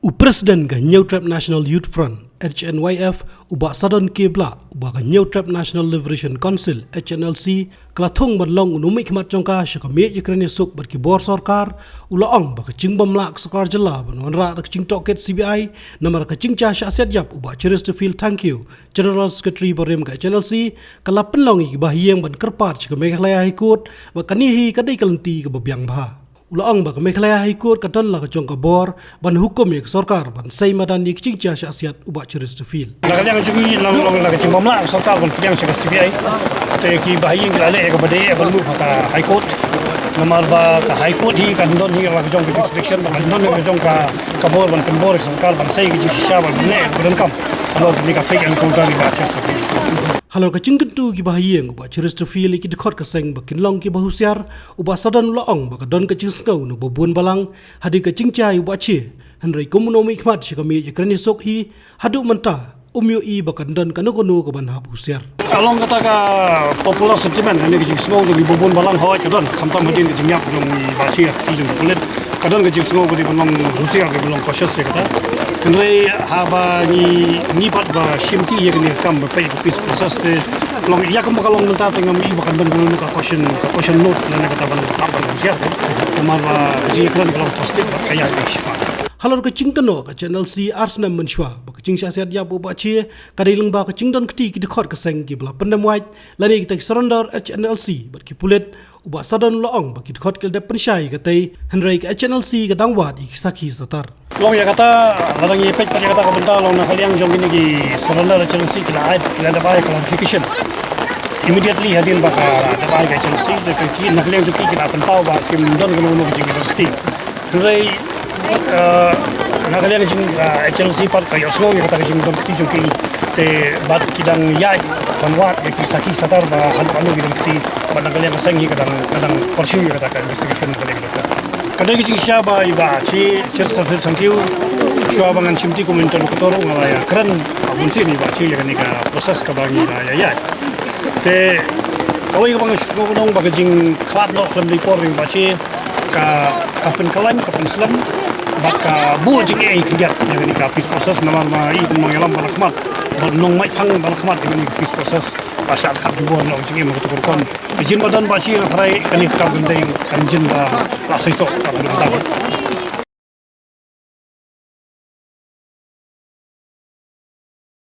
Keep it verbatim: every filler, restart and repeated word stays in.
U President ka Hynñiewtrep National Youth Front, H N Y F, u Bah Sadon K Blah, uba ka Hynñiewtrep National Liberation Council, H N L C, ka la thung ban long u nongmihkhmat jong ka sha ka miej ïakren ïasuk bad ki bor sorkar, u la ong ba ka jingbym lah ka sorkar jylla ban wanrah da ka jingtohkit C B I, namar ka jingjia shah siat ïap u Bah Chesterfield Thangkhiew, General Secretary barim ka H N L C, ka la pynlong ïa ki bahaïing ban kyrpad sha ka Meghalaya High Court, ba kane hi ka dei ka lynti kaba biang bha. U la ong ba ka Meghalaya High Court ka don la ka jong ka bor ban hukum ïa ka sorkar ban sei madan ïa ka jingjia shah siat u Bah Chesterfield. Na ka liang jong ngi long long la ka jingbym lah ka sorkar ban pdiang sha ka C B I. Te ki bahaïing ki la leh ïa kaba dei ban move ha ka High Court. Namar ba ka High Court hi kan don hi la ka jong ka jurisdiction, ba kan don la ka jong ka, ka bor ban pynbor ïa ka sorkar ban sei ka jingshisha ban leh ïa ka donkam. Halor kane ka fake encounter ïa u Bah Chesterfield. Halor ka jingkyntu ki bahaïing u Bah Chesterfield ïa ki dkhot ka seng ba kin long kiba husiar, u Bah Sadon u la ong ba ka don ka jingsngew na u babun balang hadien ka jingjia ïa u Bah Che, hynrei kum u nongmihkhmat sha ka miej ïakren ïasuk hi, haduh mynta um ïohi ba kan don kano kano kaban hap husiar. Ka long kata ka popular sentiment, kane ka jingsngew jong ki babun balang, hooid ka don, khamtam hadien ka jingïap jong u Bah Che ha ka kti jong ki pulit. Ka don ka jingsngew ba dei ban long husiar, dei ban long cautious ïa kata. Hynrei haba ngi, ngi pat ba shimti ïa kane ka kam ba peit ka peace process te long ïa kaba ka long mynta te ngam i ba kan don kano kano ka caution, ka caution note lane kata ban hap ban husiar te. Namar ba ka jingïakren ka long positive bad ka ïaid beit shiphang. Halor ka jingkynnoh ka H N L C ar snem mynshuwa ba ka jingshah siat ïap u Bah Che ka dei lyngba ka jingdon kti ki dkhot ka seng kiba la pyndem wait lane kita ki surrender H N L C bad ki pulit, u Bah Sadon u la ong ba ki dkhot ki la dep pynshai ïa katei, hynrei ka H N L C ka dang wad ïa ki sakhi satar. Long ïa kata, lada ngi peit pat ïa kata ka bynta, long na ka liang jong kine ki surrender H N L C ki la ai, ki la dep ai clarification immediately hadien ba ka la dep ai ka H N L C, te ki na ka liang jong ki ki la pynpaw ba kim don kano kano ka jingïadon kti. Hynrei, eh, na ka liang jong, eh, H N L C pat ka ïohsngew ïa kata ka jingdon kti jong ki, te bad ki dang ïaid ban wad ïa ki sakhi satar ba haduh katno ki don kti, bad na ka liang ka seng hi ka dang, ka dang pursue ïa kata ka investigation ka dang. Ka dei ka jingshisha ba i Bah Che, Chesterfield Thangkhiew, shuwa ba ngan shimti kum interlocutor nga la ïakren ha bun sien i Bah Che ïa kane ka process kaba ngi la ïa ïaid. Te kawei kaba nga sngewbha ba ka jingkhlad noh khlem dei por jong i Bah Che ka, ka pynkylla, ka pynslem bad ka buh jingeh khyndiat ïa kane ka peace process, namar ma i nongïalam ba la khmat bad nongmait phang ba la khmat ïa kane ka peace process, ba shah khap jubor noh jingeh ma kato ka rukom. Te jin ba don Bah Che, nga tharai kane ka kam kan dei kan jin ba la seisoh ka